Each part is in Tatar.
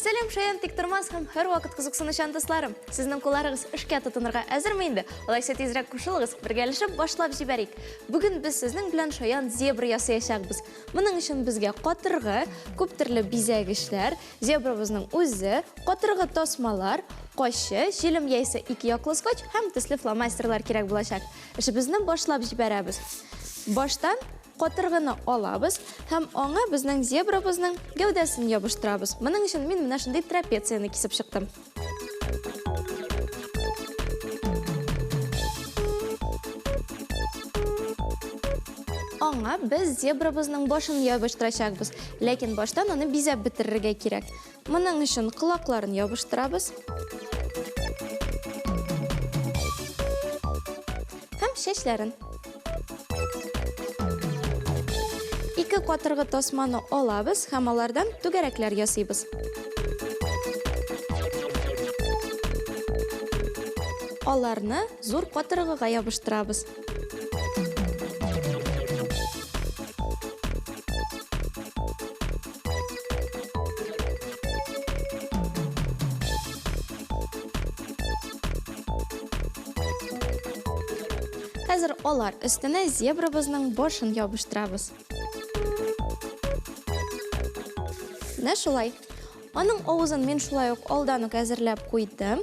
Сәлам, шаян тиктормас һәм һәрвакыт кызыксынучан дусларым! Сезнең кулларыгыз эшкә тотынырга әзерме инде? Алайса тизрәк кушылыгыз, бергәләшеп башлап җибәрик. Бүген без сезнең белән шаян зебра ясаячакбыз. Моның өчен безгә катыргы, күп төрле бизәгечләр, зебрабызның үзе, катыргы тасмалар, кайчы, җилем яисә ике яклы скотч һәм төсле фломастерлар кирәк булачак. Эшебезне башлап җибәрәбез. Баштан Катыргыны алабыз һәм аңа безнең зебрабызның гәүдәсен ябыштырабыз. Моның өчен мин менә шундый трапецияне кисеп чыктым. Аңа без зебрабызның башын ябыштырачакбыз, ләкин баштан аны бизәп бетерергә кирәк. Моның өчен колакларын ябыштырабыз. Һәм чәчләрен. Ике катыргы тасманы алабыз һәм алардан түгәрәкләр ясыйбыз. Аларны зур катыргыга ябыштырабыз. Хәзер алар өстенә зебрабызның башын ябыштырабыз. Менә шулай. Аның авызын мин шулай ук алдан ук әзерләп куйдым.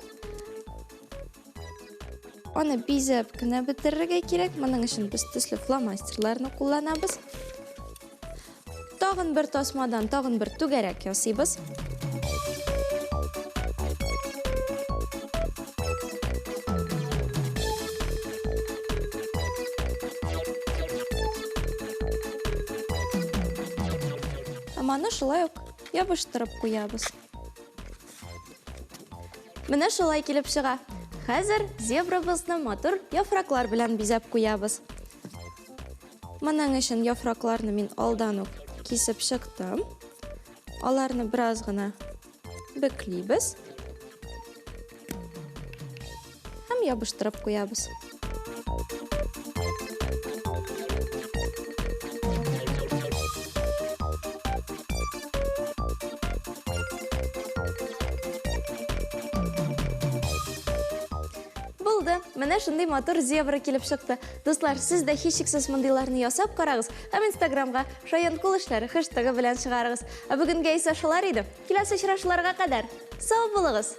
Аны бизәп кенә бетерергә кирәк. Моның өчен без төсле фломастерларны кулланабыз. Тагын бер тасмадан тагын бер түгәрәк ясыйбыз. Һәм аны шулай ук ябыштырып куябыз. Менә шулай килеп чыга. Хәзер зебрабызны матур яфраклар белән бизәп куябыз. Моның өчен яфракларны мин алдан ук кисеп чыктым. Аларны бераз гына бөклибез. Һәм ябыштырып куябыз. Булды. Менә шундый матур зебра килеп чыкты. Дуслар, сез дә һичшиксез мондыйларны ясап карагыз һәм Инстаграмга Шаян кул эшләре хэштегы белән чыгарыгыз. Ә бүгенгә исә шулар иде. Киләсе очрашуларга кадәр. Сау булыгыз!